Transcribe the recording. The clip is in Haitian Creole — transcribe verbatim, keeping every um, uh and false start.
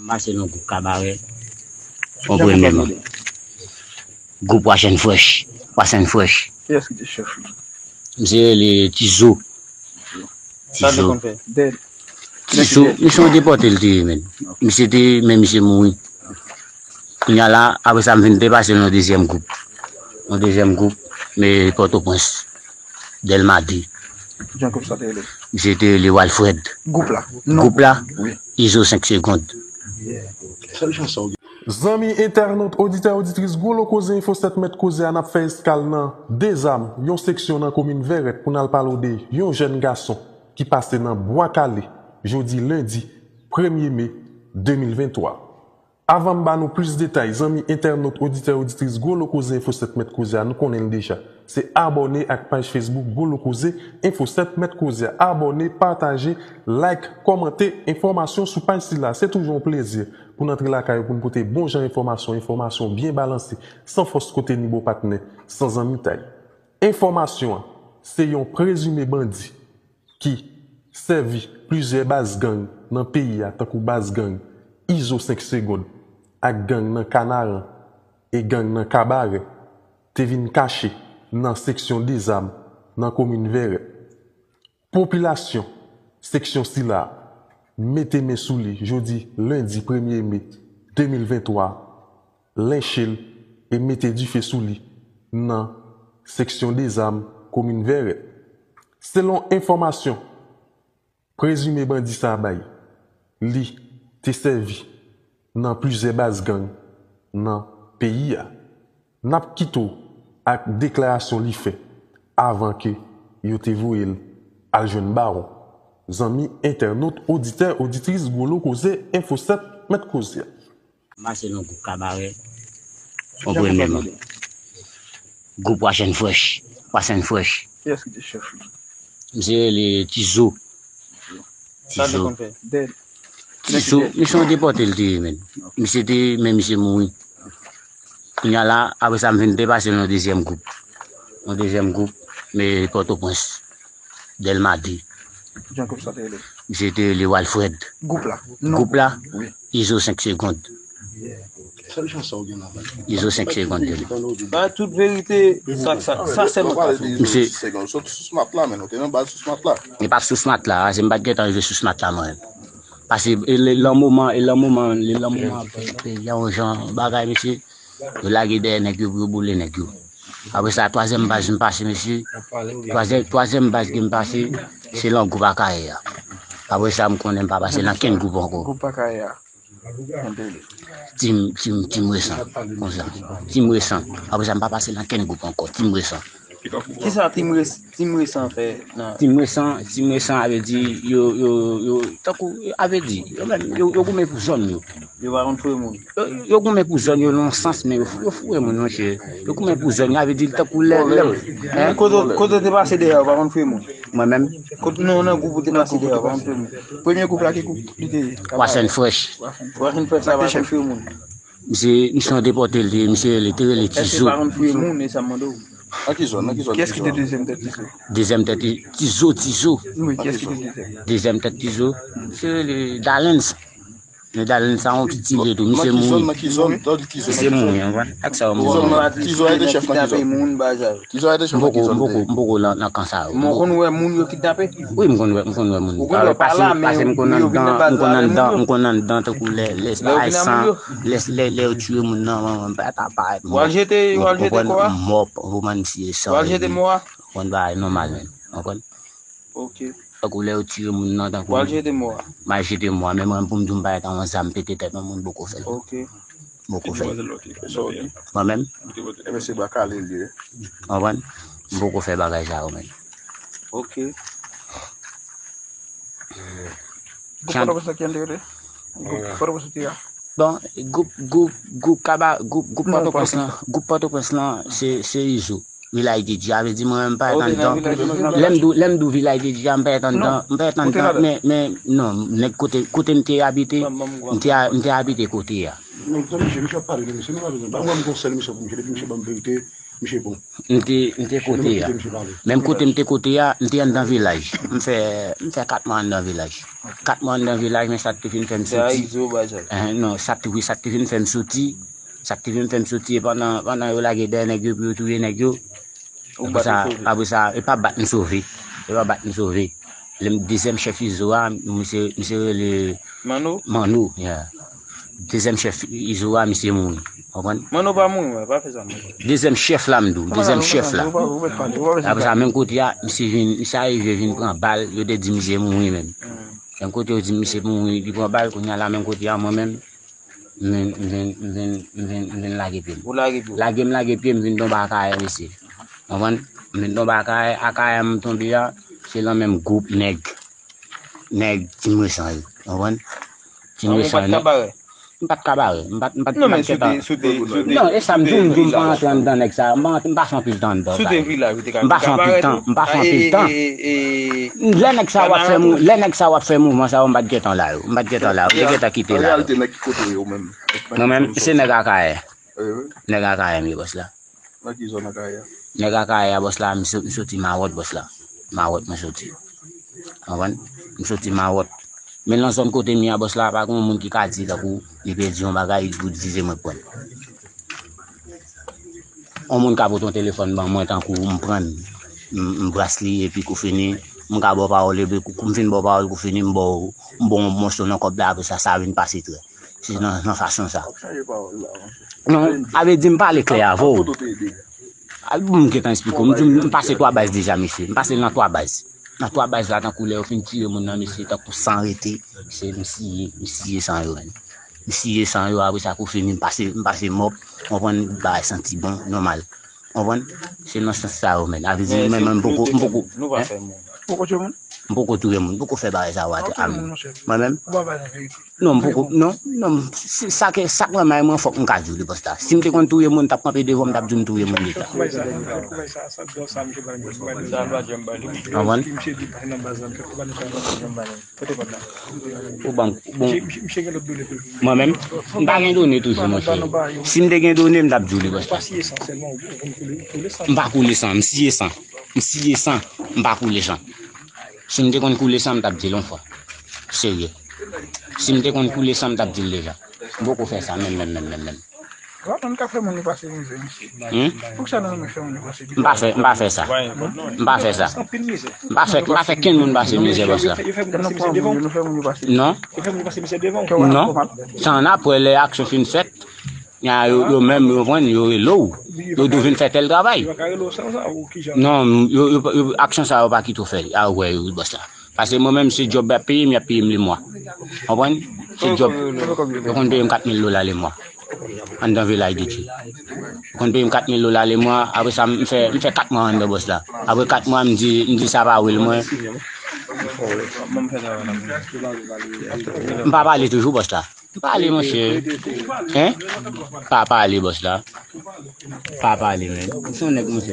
Mache nan gwoup Kabarè, yon premye man. Gwoup Wash and Fresh. Wash and Fresh. Kiyès ki te chèf li? Misye rele Tizo. Sa li Tizo. Konn fè? Dèd. Tizo, misye yon depòte l te ye, men. Misye te ye, men misye mouri. Kounye a la, apre sa, m vin te pase nan dezyèm gwoup. Yon dezyèm gwoup, men Pòtoprens. Dèlma de. Jan gwoup sa te rele? Misye te rele Walfred. Gwoup la? Non. Gwoup la? Wi. Izo senk segond. Zanmi entènot, oditè, oditris, Gwo Lo Koze Enfo sèt mèt koze a, n ap fè eskal nan Dezam, yon seksyon nan komin Vèrèt, pou n al pale w de yon jèn gason ki pase nan Bwa Kale, jodi lendi premye me de mil venntwa. Avan m ba nou plis detay, zanmi entènot, oditè, oditris, Gwo Lo Koze Enfo sèt mèt koze a, nou konnen l deja. Se abòne ak paj Facebook Gwo Lo Koze Enfo sèt mèt koze a. Abòne, pataje, like, kòmante enfòmasyon sou paj sila. Se toujou yon plezi pou n antre lakay ou pou n pote bon jan enfòmasyon, enfòmasyon byen balanse, san fòs kote ni bo patnè, san zanmitay. Enfòmasyon an, se yon prezime bandi ki sèvi plizyè baz gang nan peyi a, tankou baz gang Izo senk segond ak gang nan Kanaran e gang nan Kabarè, te vin kache nan seksyon Dezam nan komin Vèrèt. Popilasyon seksyon sila mete men sou li jodi lendi premye me de mil venntwa, lenche l e mete dife sou li nan seksyon Dezam, komin Vèrèt. Selon enfòmasyon prezime bandi sa a bay, li te sèvi nan plizyè baz gang nan peyi a. N ap kite w ak deklarasyon li fè avan ke yo te voye l al jwenn bawon. Zanmi entènot, oditè, oditris, Gwo Lo Koze Enfo sèt mèt koze a. Mache nan gwoup Kabarè, yon premye man. Gwoup Wash and Fresh. Wash and Fresh. Kiyès ki te chèf li? Misye rele Tizo. Sa li Tizo. Konn fè? Dèd. Tizo, misye yon depòte l te ye, men. Misye te ye, men misye mouri. Kounye a la, apre sa, m vin te pase nan dezyèm gwoup. Yon dezyèm gwoup, men Pòtoprens. Dèlma de. Jan gwoup sa te rele? Misye te rele Walfred. Gwoup la? Non. Gwoup la? Wi. Izo senk segond. Izo senk segond. Ba tout verite, sa, sa, sa sèlman ka fè. Misye, sou Smart la, men nou te nan baz sou Smart la. Li pa t sou Smart la, se m pa t gentan rive sou Smart la, mwen. Paske e le, lan moman, e lan moman, le lan moman, pe-, peyi a yon jan bagay, mesye. Yo lage dèyè nèg yo pou yo boule nèg yo. Apre sa, twazyèm baz m pase, mesye. Twazyèm, twazyèm baz ke m pase, se lan gwoup Akayè a. Apre sa, m konnen m pa pase nan kenn gwoup ankò. Gwoup Akayè a. Tim, tim, tim resan, konsa. Tim resan. Apre sa, m pa pase nan kenn gwoup ankò. Tim resan. Kisa Tim Res-, Tim Resan fè nan? Tim Resan, Tim Resan, a vle di, yo, yo, yo, tankou, a vle di, yo menm, yo, yo goumen pou zòn yo. Yo pa konn foure moun. Yo, yo goumen pou zòn yo nan sans, men yo, yo foure moun, monchè. Yo goumen pou zòn yo, a vle di, tankou lè, lè, hein? Kote, kote te pase dèyè, yo pa konn foure moun. Mwen menm. Kote, non, nan gwoup ou te pase dèyè, yo pa konn foure moun. Premye gwoup la, ki gwoup li te ye? Wash and Fresh. Wash and Fresh la pa konn foure moun. Misye, misye yon depòte l te ye, misye rele, te rele Tizo. Èske pa konn foure moun, e sa m mande w? Nan ki zòn, nan ki zòn? Kiyès ki te dezyèm tèt Tizo? Dezyèm tèt Tizo, Tizo. Wi, kiyès ki te dezyèm? Dezyèm tèt Tizo, se rele Dalens. Men Dalens sa yon piti vye tou, misye mouri. Nan ki zòn, nan ki zòn? Misye mouri, w konprann? Ak sa yo mouri. Tizo a te chèf nan ki zòn? Tizo a te chèf nan ki zòn? M poko, m poko, m poko nan, nan kan sa yo. Men w konn wè moun yo kidnape? Wi, m konn wè, m konn wè moun. Ou konn wè pa la, men pase, pase m konn anndan, m konn anndan, m konn anndan tankou lè, lè bagay san, lè, lè, lè yo tiye moun nan, mwen, mwen pa ta parèt mò. W al jete, w al jete kò a? Mò, w konprann, m siye san. W al jete mò a? Konn bagay nòmal menm, w konprann? Ok. Tankou lè yo tiye moun nan, tankou. W al jete mò a? M al jete mò a, men mwen pou m di w m parèt an yon zam pete tèt yon moun poko fè l. Ok. Poko fè l. Mwen menm. Ebyen se bwa kale l ye. W konprann? M poko fè bagay sa yo menm. Ok. Gwoup Pòtoprens lan ki an te rele? Gwoup Pòtoprens lan ki a? Bon, gwoup, gwoup, gwoup Kaba, gwoup, gwoup Pòtoprens lan, gwoup Pòtoprens lan, se, se Izo. Vilaj de Dye, a vle di mwen menm m parèt anndan. Lè m di w, lè m di w Vilaj de Dye a, m parèt anndan, m parèt anndan, men, men, non, nèg kote, kote m te abite, m te a-, m te abite kote a. Men, tann, mesye, misye ap pale de misye, nou pa bezwen, ba, mwen, m gon sèl misye pou misye, depi misye ban m verite, Misye bon. M te, m te kote a. Menm kote m te kote a, m te anndan vilaj. M fè, m fè kat mwa anndan vilaj. Kat mwa anndan vilaj, men sa te fin fè m soti. Enhen, non, sa te, wi, sa te fin fè m soti. Sa te fin fè m soti, e pandan, pandan yo lage dèyè nèg yo pou yo touye nèg yo. Apre sa, apre sa, e pa bat m sove. E pa bat m sove. Lè m dezyèm chèf Izo a, misye, misye rele Manno? Manno, yeah. Dezyèm chèf Izo a, misye mouri. Konprann? Manno pa mouri, mwen, pa fè sa, mwen. Dezyèm chèf la, m di w, dezyèm chèf la. Apre sa, menm kote a, misye vin, misye arive vin pran bal, yo te di misye mouri menm. Menm kote yo di misye mouri, li pran bal, kounye a la, menm kote a, mwen menm, m vin, m vin, m vin, m vin, m vin lage pye m. Ou lage pye w? Lage m lage pye m, vin tonbe Akayè, mesye. Konprann? M vin tonbe Akayè, Akayè m tonbe a, se lan menm gwoup nèg, nèg Ti Mresan yo. Konprann? Ti Mresan, nèg. M pa t ka bare. M pa t, m pa t, m pa t gentan. Non, e sa m di w, m di w, m pa antre anndan nèg sa yo. M pa, m pase anpil tan anndan sa yo. M pase anpil tan, m pase anpil tan. Lè nèg sa yo ap fè mou-, lè nèg sa yo ap fè mouvman sa yo, m pa t gentan la yo. M pa t gentan la yo. M te gentan kite la yo. Mwen menm, se nèg Akayè. Nèg Akayè m ye, bòs la. Nan ki zòn Akayè? Nèg Akayè a, bòs la, m so-, m soti Mawòt, bòs la. Mawòt mwen soti. Konprann? M soti Mawòt. Men nan zòn kote m ye a, bòs la, pa gen yon moun ki ka di tankou li pèdi yon bagay pou divize mwen pran. Yon moun ka pote yon telefòn ban mwen tankou m pran l, m, m bras li epi kou fini, m ka ba w pawòl epi kou, kou m fin ba w pawòl kou fini, m ba w, m ba w yon mòso nan kòb la, apre sa, sa vin pase trè. Se nan, nan fason sa. W ap chanje pawòl la, monchè. Non, sa vle di m pale klè avè w. Kote w te ye deja? A, bon, m gentan eksplike w. M di w, m pase twa baz deja, mesye. M pase nan twa baz. Nan twa baz la, tankou lè yo fin tire moun nan, mesye, tankou san rete, se m siye, m siye san yo, menn. M siye san yo, apre sa, kou fini, m pase, m pase mòp, konprann, bagay santi bon, nòmal. Konprann? Se nan sans sa yo, menn. A vle di, mwen menm, m poko, m poko, hein? Ou poko tchwe moun? M poko touye moun, m poko fè bagay sa yo atè a m. Mwen menm? Ou pa pale verite. Non, m poko, non, non, si sa ke, sa k nan men mwen, fòk m ka di w li bòs la. Si m te konn touye moun, m t ap kanpe devan w, m t ap di w m touye moun deja. Konprann? Ou ban, bon, mwen menm, m pa gen done toujou, monchè. Si m te gen done, m t ap di w li bòs la. M pa koule san, m siye san. M siye san, m pa koule san. Si m te konn koule san, m t ap di l yon fwa. Serye. Si m te konn koule san, m t ap di l deja. M poko fè sa, menm, menm, menm, menm, menm. Wè, moun ka fè moun yo pase mizè, mesye. Hmm? Poukisa nou renmen fè moun yo pase mizè? M pa fè, m pa fè sa. M pa fè sa. Anpil mizè. M pa fè, m pa fè kenn moun pase mizè, bòs la. Yo fè, yo fè moun yo pase mizè devan w. Non. Yo fè moun yo pase mizè devan w. Non. Sa annapre, lè aksyon fin fèt, ya, yo, yo menm, yo pran, yo rele w. Yo di w vin fè tèl travay. Yo pa ka rele w san sa, ou kijan? Non, yo, yo, yo, aksyon sa yo pa kite w fè. A, wè, yo, bòs la. Paske mwen menm, se djòb y ap peye m, y ap peye m lemwa. Konprann? Se djòb. Yo konn peye m kat mil dola lemwa. Anndan vilaj de Dye. Yo konn peye m kat mil dola lemwa. Apre sa, m fè, m fè kat mwa anndan bòs la. Apre kat mwa, m di, m di sa pa rèl mwen. M pa pale toujou, bòs la. M pale, monchè. Hein? Pa pale, bòs la. Pa pale, men. M se yon nèg, monchè.